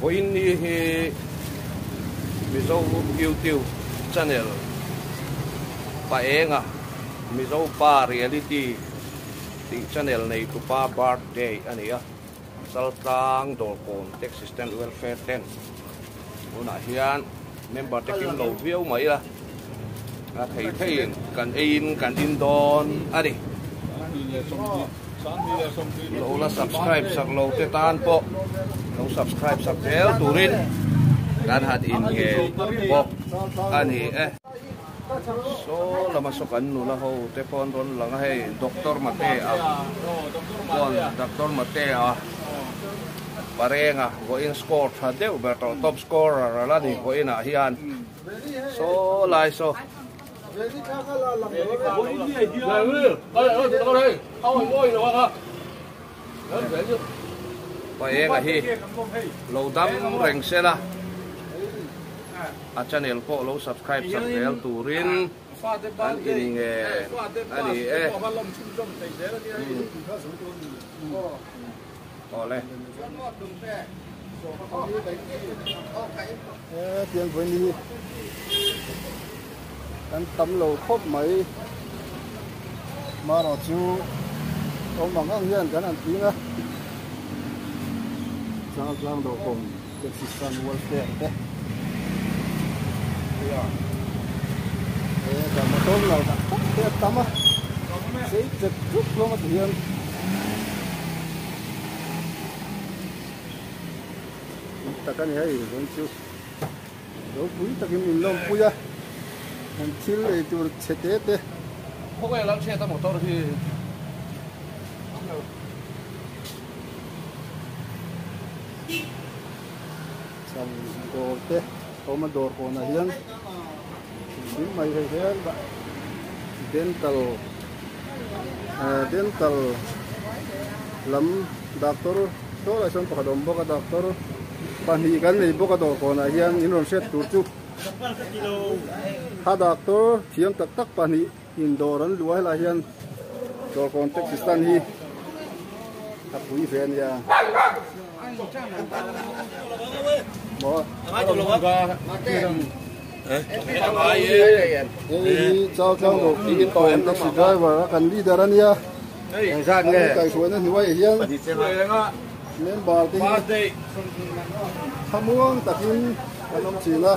Vawiin ni hi Mizo YouTube channel Paenga Mizo Pa Reality tih channel nei tupa birthday a ni a, Chaltlang Dawrkawn Taxi Stand Welfare ten tunah hian member te kim lo viau mai a, a thei theiin kan eiin kan in dawn a ni. Lo la subscribe sak lo te tan pawh lo subscribe sak zel turin kan han innghel bawk a ni e. Saw lama saw kan nula ho te pawh an rawn lang a hei Doctor Matea chuan Doctor Matea Parenga vawiin score tha deuh ber tawh top scorer a la ni vawiinah hian saw lai saw. Paenga hi lo dam reng se la, a channel pawh lo subscribe sak zel turin an inngen a ni e. Awle. Tiang vawi ni kan tam lo khawp mai marawh chu awm ang ang hian kan han tling a chang tlang dawh kawm taxi stand welfare te he motor lo tak tak te a tam a sei chep chup hlawm a ti hian. Tak a ni hei vawn chu ropui takin min lawmpui a an thil ei tur chhe te te. Khawvel lam chhiat a motor hi Chhan dawr te awm a dawr kawnah hian engkim mai hei hian dental dental lam doctor saw lai sawn pakhat a awm bawk a doctor pahnih kan nei bawk a dawr kawnah hian in rawn hriat tur chu a doctor thiam tak tak pahnih in dawr an luah helai hian dawr kawn taxi stand hi a pui ve a nia maw hei hi Chaltlang dawr taxi driver a kan leader a nia kaihhruaina hnuaiah hian member te hi thlamuang takin kan awm thin a.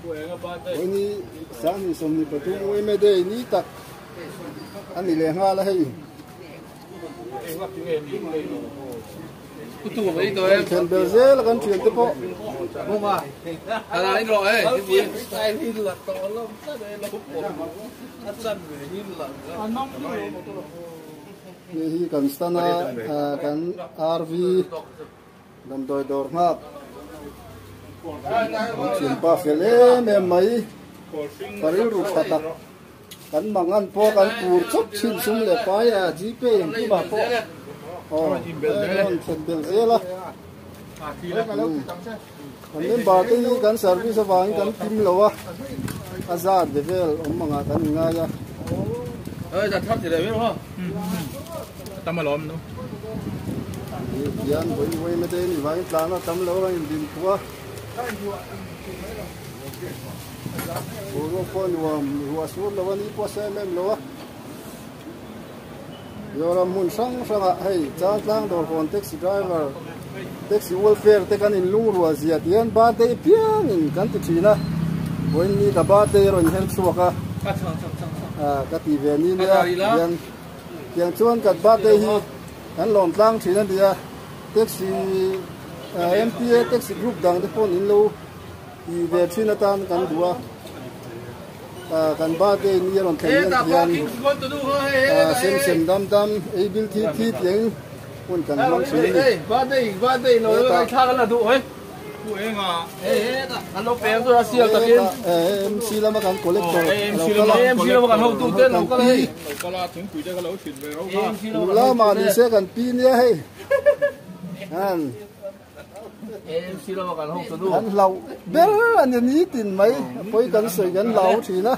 Vawiini 2023 UMA Day ni tak a ni leh nghal a hei. Thlen bel zel a kan thian te pawh. Hei hi kan stand a kan RV damdawi dawr nghak kan thianpa fel em em mai ka rilru tha tak kan mangan pawh kan tur chawp chhin sum leh pai a gpay engkim ah pawh aw rawn thlen bel zel a kan member te hi kan service avangin kan kim lo a a zat ve vel awm angah kan inngai a. Hian vawi vawi mate ni vangin tlan a tam lo a indin phuh a boruak pawh nuam ruah sur lo a ni pawh a sa em em lo a Mizoram hmun hrang hrangah hei Chaltlang dawrkawn taxi driver taxi welfare te kan inlungruah zia tih hian birthday piangin kan ti thin a vawiin ni ka birthday a rawn her chhuak a ka ti ve ni nia hian Tiang chuan kan birthday hi kan lawm tlang thin a nia, taxi MPA taxi group dang te pawh in lo ti ve thin atan kan duh a, kan birthday ni a rawn thlen hian tihian sem sem dam dam ei bil thi thi tiang hun kan hmang thin a ni. AMC lama kan collector alo kal a, kan pi nula mah ni se kan pi nia hei an kan hlauh ber a ni nitin mai a pawi kan sawi kan lau thin a.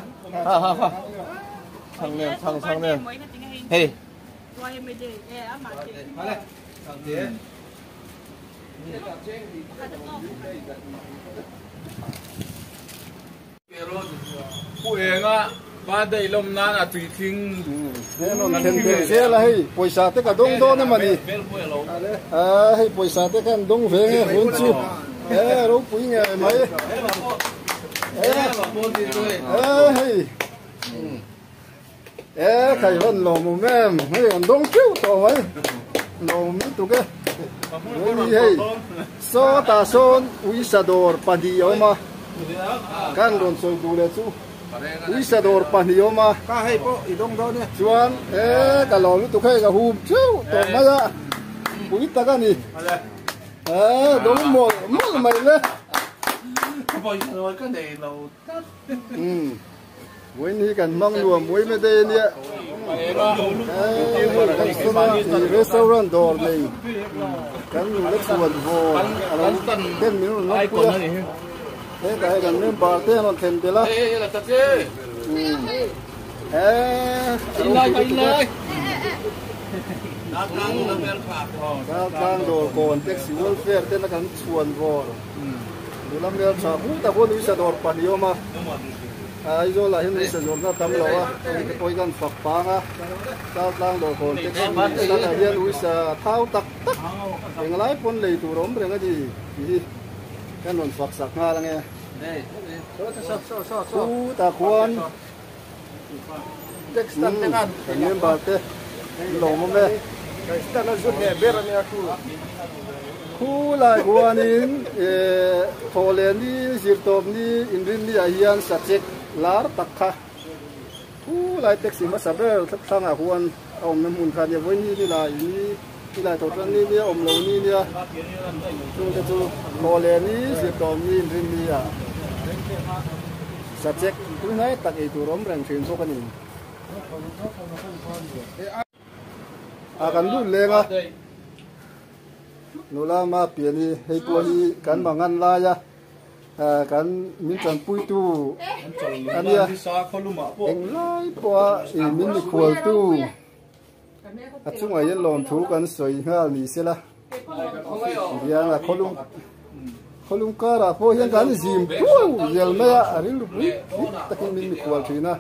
Pu Enga birthday lawm nan a tui thling. He rawn thlen ve zel a hei pawisa te ka dawng dawn em ani. A hei pawisa te khan dawng ve nge hun chu. E ropui nge mai. E hei. E khai van lawmawm em hei an dawng teuh tawh mai. Lawmawm lutuk e. Hei sawtah sawn uisa dawr pahnih a awm a. Kan rawn sawi duh leh chu uisa dawr pahnih a awm a. Ka hei pawh i dawng dawn e. Chuan e ka lawm lutuk hei ka hum teuh tawh mai a. Pui tak a ni. E dawng mawlh mawlh mai le. Pawisa ka nei lo tlat. Umm. Vawiin hi kan hmang nuam muai mai daih a nia. Restaurant dawr nei kan nula chhuan vaw a lo ten min rawn lawmpui a. Hetah hian kan member te an rawn thlen belh a. Chaltlang dawr kawn taxi welfare ten a kan chhuan vawr nula hmeltha hmuh tak huan uisa dawr pahnih a awm a. Aizawl ah hian uisa zawrhna a tam lo a, hei te pawh hi kan fak pang a, Chaltlang dawrkawn taxi stand ah hian uisa thau tak tak englai pawn lei tur a awm reng a ni tih hi kan rawn fak sak nghal ange. Khutah khuan kan member te an lawm awm e. Khulai huanin thawhleh ni zirtawp ni inrinni ah hian sachek lar tak kha khulai taxi hmasa ber thlangah huan a awmna hmun kha ania vawi ni ni lai ni ni lai tawh chuan ni nia awm lo ni nia chungte chu thawhleh ni zirtawp ni inrinni ah sachek tui hnai tak ei tur awm reng thin bawk a ni. A kan lut leng a nula ma pian hi hei pawh hi kan mangan lai a kan min tanpuitu a nia englai pawha ih min mikhualtu a chungah hian lawmthu kan sawi nghal ni sela tihian a khawlum khawlum karah pawh hian kan zim puau zel mai a a rilru pui pui takin min mikhual thin a.